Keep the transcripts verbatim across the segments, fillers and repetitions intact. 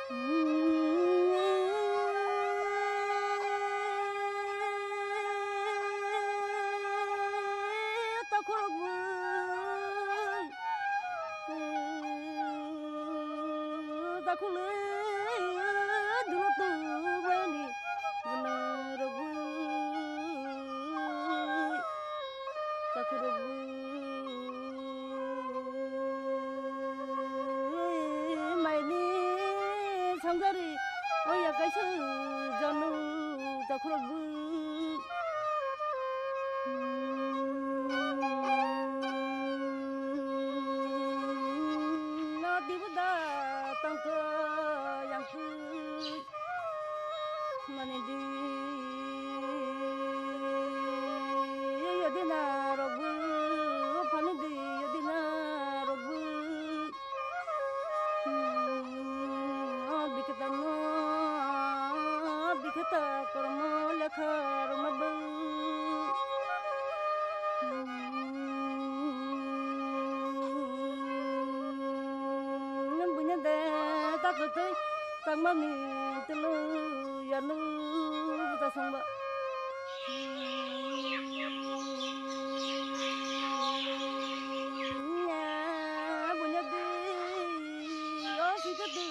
Takhurok bw, takhulw dunu tubani gwnangrok bw, takhurok bw. Maini sangjari oya kaisa janu takhurok bw. No dibuda tangkha yang twi. Mani di yodina rok bw, phani di yodina rok bw. Hmm, o biketa no, biketa kormo lekha rok ma bw. Hmm, bunya de ta kwtwi. Tangmani tulu yanu buta songba. Bunya di o sika di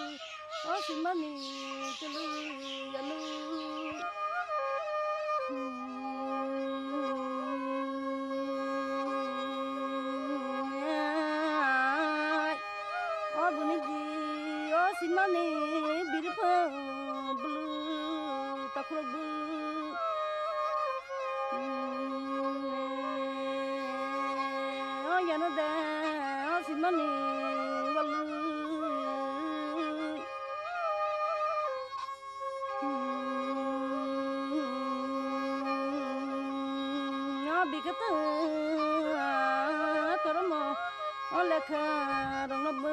o simani tulu yanu. O bini di o simani biripha bulu takhurok bw. O yano de o simani walwi. Biketa koromo o lekha rokno bw.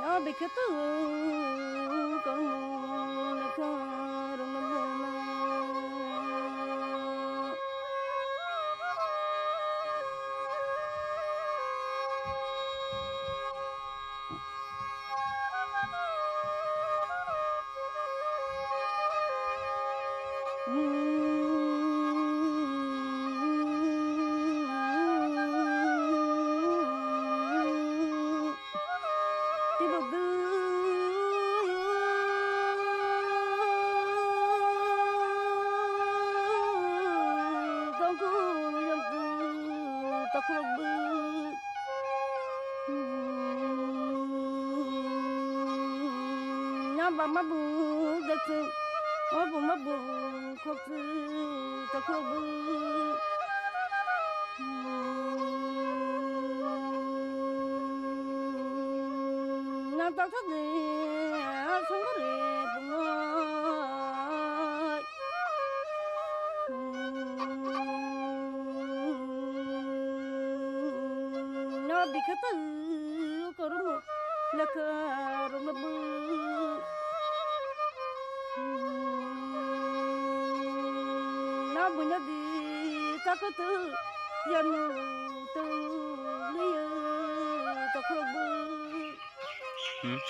No bikhe tu kong lekha rwngna. Nya bama bung dek sung, o buma bung khok sung, takhok bung. Nya tak tak ni, a sung ri bung oi. No bikhe tu. Kormo lekha rwngna bw. Na buina di takhuk tu yanu tu liya takhuk bw. Hmm.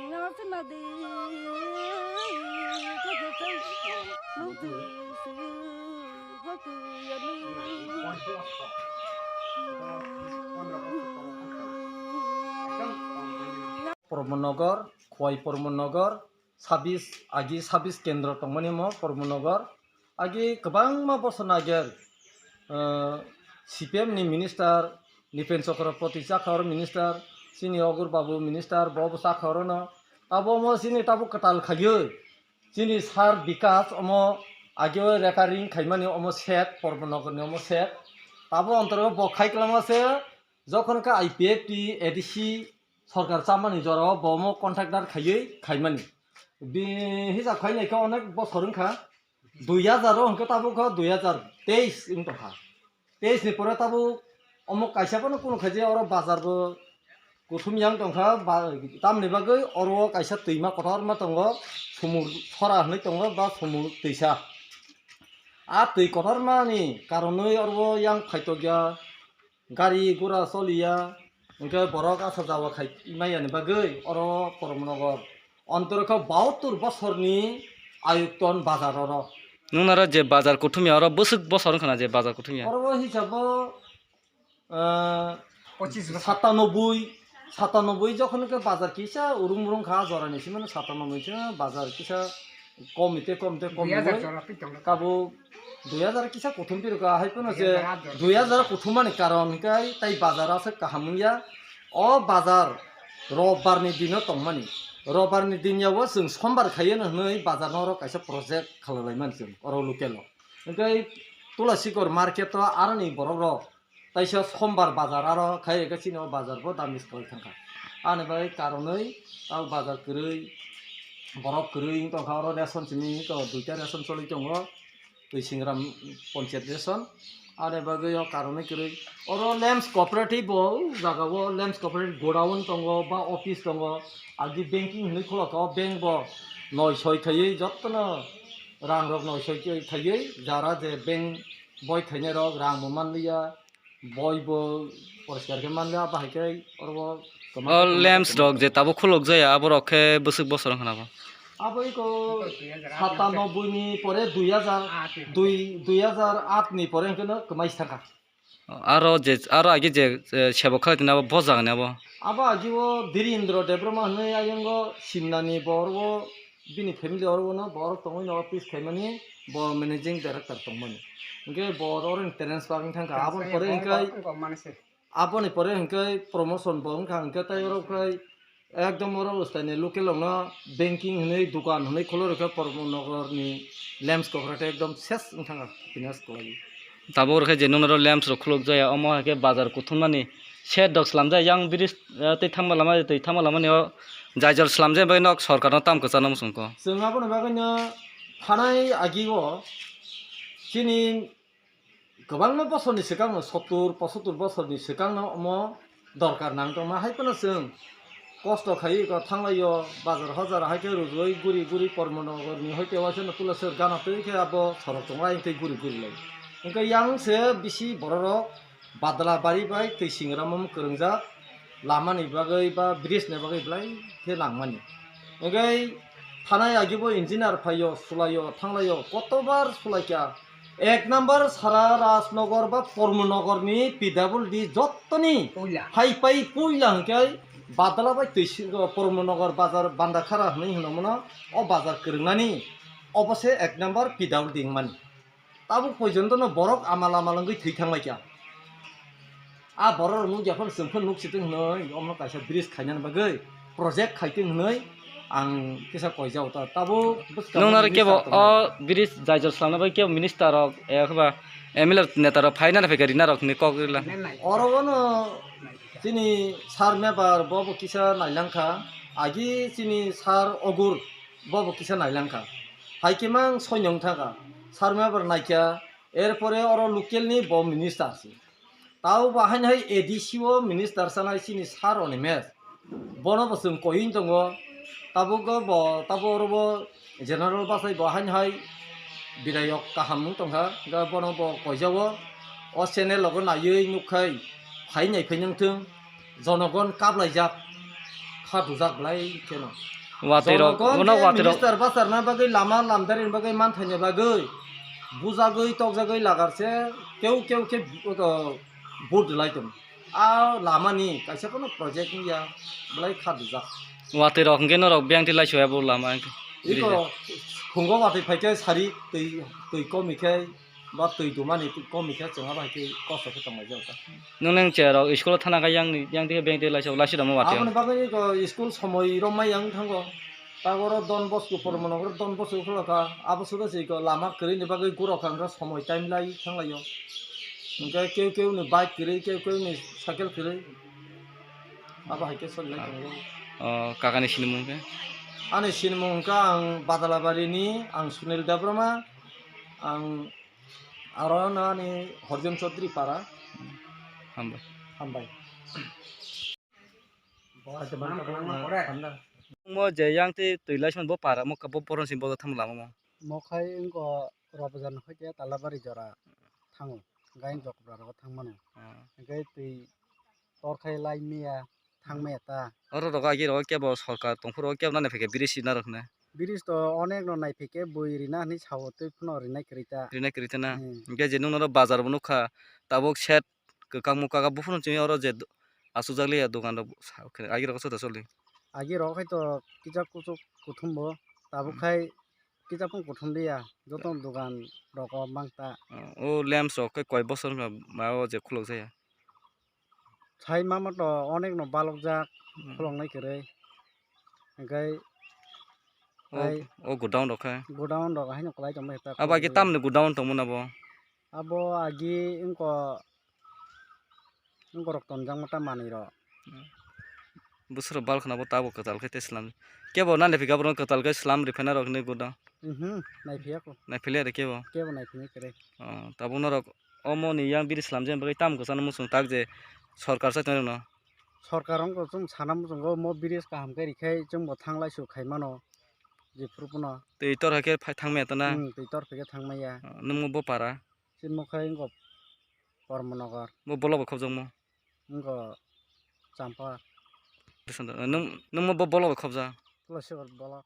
Na tu na di takhuk tu lu tu si. Pramod Nagar, Khowai Pramod Nagar, sabis, agi sabis kendro tongmani mo Pramod Nagar. Agi kwbangma bosor nagel, eh, C P M ni minister, Nipen Chakraborty chakha oro minister, chini Ogur Babu minister, bo bo chakha oro no. Abo mo chini tabuk kwtal khaiyo. Chini sir Bikas omo ageo repairing khaimani omo set, Pramod Nagar ni omo set. Abo ontoro bo khai kwlama se, jokhon khe I P F T, A D C sorkar chamani jorao bo omo contractor khaiwi khaimani. Bi hisa khainai khe onek bosor wngkha. Dui hajar o hwnkhe tabuk kho dui hajar teis wng tongkha. Teis ni pore tabuk omo kaisa phano kunu khaijak oro bazar bo kuthum yang tongkha, ba-, tamni bagwi oro kaisa twima kotorma tongo, sumur sora hinwi tongo ba sumur twisa. A twi kotormani karonwi oro yang phaitokya, gari gura choliya, hwnkhe borok asha jawa khai maya ni bagwi oro Koromnogor ontorokha bahattor bosorni ayukton bazar oro. Nung naro je bazar kuthumya oro bwswk bosor wngkha na je bazar kuthumya? Oro bo hisabo, ah, Pochis bosor. Satanoboi, satanoboi jokhon khe bazar kisa urung murung kha jorani simano satanoboi se bazar kisa komite komite kom Dui hajar jora pi tongo. Kabo dui hajar kisa kuthum pirka hai phano je dui hajar kuthum mani karon hwnkhe tai bazar aswk kaham wngya. O bazar robbar ni dino tongmani. Robbar ni din yago chwng sombar khaiyeno hwnwi bazar no oro kaisa project khalalaimani chwng oro local o. Hwnkhe Tulasikor market o aroni borok rok taisa sombar bazar aro khai rega chini o bazar bo damis koi thangkha. Ani bai karonwi o bazar kwrwi borok kwrwi wng tongkha oro ration simi to duita ration choli tongo. Twisingram Panchayat Ration. Ani bagwi o karonwi kwrwi. Oro Lamps Cooperative bo, o jaga o Lamps Cooperative godown tongo, ba office tongo. Agi banking hinwi khulokha, o bank bo noi soi khaiwi jottono rang rok noi soi khaiwi jara je bank boi khainai rok rang bo manliya. Boi bo poriskar khe manliya, bahai khe oro bo kwma O kwma lamps kwma rok je tabuk khuluk jaya, abo rok khe bwswk bosor wngkha na bo? Abo iko satanoboi ni pore dui hajar, dui, dui hajar aat ni pore hwnkhe no kwmai thangkha. Aro je, aro age je, eh, sebo khalai tini abo bo jaga ni abo? Abo agi o Birindra Debbarma hwnwi ayang o Simna ni bor o bini family oro no borok tongwi no office khaimani, bo managing director tongmani. Hwnkhe bo oro ni transfer wng thangkha. Aboni pore hwnkhe, aboni pore hwnkhe promotion bo wngkha, hwnkhe tai oro khai ekdom oro ustai ni local rok no banking hwnwi dukan hwnwi khulwi rwkha Kormo Nogor ni Lamps Cooperative ekdom ses wng thangkha, finance kwlaiwi. Tabuk rwkhe je nung oro lamps rok khuluk jaya, omo hai khe bazar kuthum mani shed rok slam jaya, yang bridge, eh, twi thangma lama, twi thangma lama ni o jaijor slam jaya, bai nok sorkar no tam kwchang no muchung kho. Chwng aboni bagwi no phanai agi o chini kwbangma bosor ni swkang no, sottur pochottor bosor ni swkang no omo dorkar nang tongma, hai phano chwng kosto khaiwi eko thanglaio, bazar hojar hai khe rwjui guri guri Kormo Nogor ni hoite waisa no Tulaswk gana twi khe abo sorok tonglai tei guri guri lai. Hwnkhe yang se bisi borok rok Badalabari bai twi Singram kwrwngjak lama ni bagwi ba bridge ni bagwi belai khe nangmani. Hwnkhe thanai agi bo engineer phaio, sulaio, thanglaio, kotobar sulaikha. Ek number sara Rajnagar ba Pormonagar ni P W D jottoni puila. Hai pai puila hwnkhe Badala bai twi si-, Pormonagar bazar Bandakhara hwnwi hwno mano, o bazar kwrwngnani obo se ek number P W D wngmani. Tabuk poijonto no borok amal amal wngwi thwi thanglaikha. A borok rok nukya phano chwng phano nuk sitwng hwnwi omno kaisa bridge khainani bagwi project khaitwng hwnwi ang kisa koijao ta tabuk bwskang. Nung naro kebo minister o tongmani. Bridge jaijor slamna bai kebo minister rok, eh, khe ba M L A neta rok phaina rw phaikha rina rok hinwi kok rila. Oro bono chini sir member bo bo kisa nailangkha, agi chini sir Ogur bo bo kisa nailangkha. Hai khe mang soinong thangkha, sir member naikha, erpore oro local ni bo minister se. Tao bo haino hai A D C o minister sanai chini sir Onimesh. Bono bo chwng koiwi tongo. Tabuk bo, tabuk oro bo general bachai bo haino hai bidayok kaham wng tongkha. Hwnkhe bono bo koijao. O channel logo naiwi nukkhai phai nai phai nangthwng. Jonogon kaplaijak. Kha dujak belai kheno. Watwi rok, jonogon bono khe watwi rok. Minister bacharna bagwi lama lamdarini bagwi manthaini bagwi bujagwi tokjagwi lagar se keu keu khe, o, vote rwlai tong. A lama ni kaisa phano project wngya, belai kha dujak. Watwi rok hwnkhe norok biyang twi lai soya bo lama hwnkhe. Iko phungo watwi phaikhe sari twi, twi komi khe ba twi dumani twi komi khe chwng abo hai khe kosto khe tongmai jak. Nung nang che rok school thana kha yang ni, yang twi biyang twi lai sok lai sida mo watwi. Aboni bagwi iko school somoi romma yang thango. Taboro Don Bosco, Pormonogoro Don Bosco khulokha, abo sudo se iko lama kwrwini bagwi gurokha, hwnkhe somoi time lai thanglaio. Hwnkhe keu keu ni bike kwrwi, keu keu ni cycle kwrwi. Abo hai khe solilai tongo. O, kakani sinimung khe? Ani sinimung hwnkha ang Badalabari ni, ang Sunil Debbarma, ang Aro nani Horjon Chaudhary para. Hambai. Hambai. Mo je yang tei twi laisman bo para mo bo poron si bo tham lama mo. Mo khai wngkha Robajan hoi khe Talabari jora thango. Gain jokra rogo thangmano. Ah. Hingke twi tor khai lai miya thang maya ta. Oro rogo agi rogo kebo sorkar tongphuru kebo nani phaikhe bridge rina rok hwnwi. Bridge to onek no nai phaikhe bui rina hwnwi sao twi phano rinai kwrwi ta. Rinai kwrwi ta na. Hmm. Hingke je nung oro bazar bo nukha tabuk shed kwkang mukha buphuru chini oro je asukjak liya dogan rok agi rogo soda soli. Agi rogo khai to kisa kuchuk kuthum bo tabuk khai kisa phung kuthum liya joto dogan rogo mang ta. O lamps rok khe koi bosor wngkha ma o je khuluk jaya. Sai mama to onek no balok jak Hmm. khuloknai kwrwi. Hingke O, hai o godown rok khe. Godown rok haino kwlai tongmani ta Abo age khuloknai. Tamni godown tongmani abo? Abo agi wngkha wngkha rok tonjakma ta manwi rok. Bwswrok bal khna bo tabuk kwtal khe tei slam. Kebo nani phi gaborok kwtal khe slam riphaina rok hinwi godown. Mhm, nai phiya ko. Nai philiya de kebo. Kebo nai phini kwrwi. Oh, tabuk norok omo ni yang biri slam jani bagwi tam kwchangno muchung tak je sorkar sai tongo. Sorkar wngkha chwng sana muchungo mo bridge kaham khe rikhai chwngbo thanglai su khai mano jephuru phano. Twi tor hai khe phai thangmaya tana? Hmm, twi tor phai khe thangmaya. Oh, nwng bo para? Chini mo khai wngkha Pormonogar. Bo bolok bai khobjakmo? Wngkha Champa. Nwng, nwng mo bo bolok bai khobjak? Tulasibor bolok.